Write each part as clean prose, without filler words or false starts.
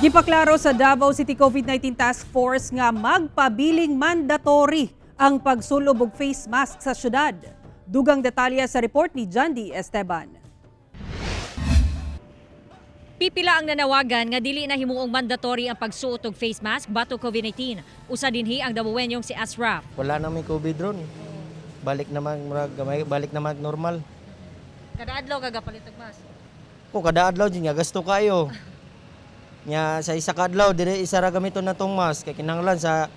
Gipaklaro sa Davao City COVID-19 Task Force nga magpabiling mandatory ang pagsulob og face mask sa syudad. Dugang detalye sa report ni Jandy Esteban. Pipila ang nanawagan nga dili na himuong mandatory ang pagsuot og face mask batok COVID-19. Usa dinhi ang Dabawenyong si Asraf. Wala na may COVID ron. Balik naman murag gamay, balik naman normal. Kada adlaw ka gapalit og mask? O kada adlaw din nga gasto kayo. Nya sa isa ka adlaw dire isa ra gamiton na tong mask kay kinahanglan sa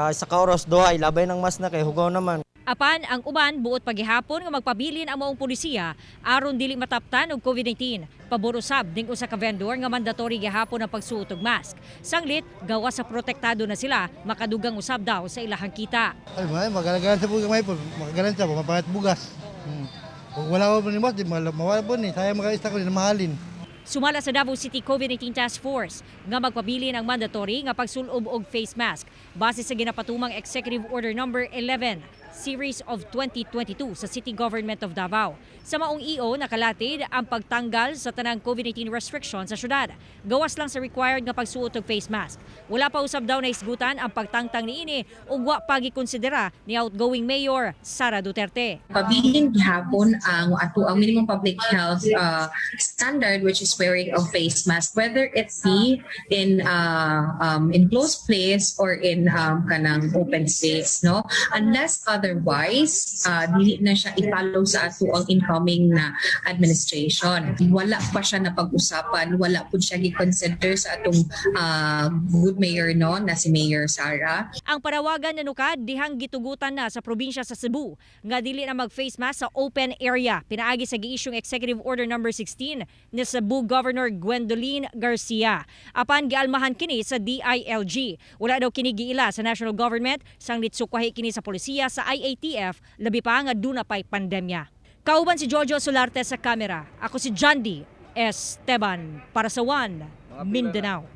isa ka oras duha ilabay ng mask na kay hugaw naman. Apan ang uban buot pagihapon nga magpabilin ang maong polisiya aron dili mataptan og COVID-19. Pabor usab ning usa ka vendor nga mandatory gihapon ang pagsuot og mask. Sanglit gawas sa protektado na sila, makadugang usab daw sa ilahang kita. Ay, may magalagalan sa po gamay po, makagalan sa po, mapahat bugas. Kung wala ko ni mas, di mawala po ni, sayang makaista ko, di na mahalin. Sumala sa Davao City COVID-19 Task Force nga magpabilin ang mandatory nga pagsulob og face mask base sa ginapatumang Executive Order Number 11 Series of 2022 sa City Government of Davao. Sa maong EO, nakalatid ang pagtanggal sa tanang COVID-19 restriction sa syudad. Gawas lang sa required nga pagsuot og face mask. Wala pa usab daw nahisgutan ang pagtangtang niini ug wa pa gikonsidera ni outgoing Mayor Sara Duterte. Pabilin gihapon ang ato ang minimum public health standard, which is wearing of face mask, whether it be in enclosed place or in kanang open space, no, unless otherwise dili na siya i-follow sa ato ang incoming na administration. Wala pa siya na pag-usapan, wala pud siya gi-consider sa atong good mayor, no, na si Mayor Sara. Ang panawagan nanukad dihang gitugutan na sa probinsya sa Cebu nga dili na mag-face mask sa open area pinaagi sa giisyong Executive Order Number 16 ni Cebu Governor Gwendolyn Garcia. Apan gialmahan kini sa DILG. Wala daw kini giila sa national government, sanglit sukwahi kini sa polisiya sa IATF, labi pa nga duna pay pandemya. Kauban si Jojo Solarte sa kamera. Ako si Jandy Esteban para sa One Mindanao.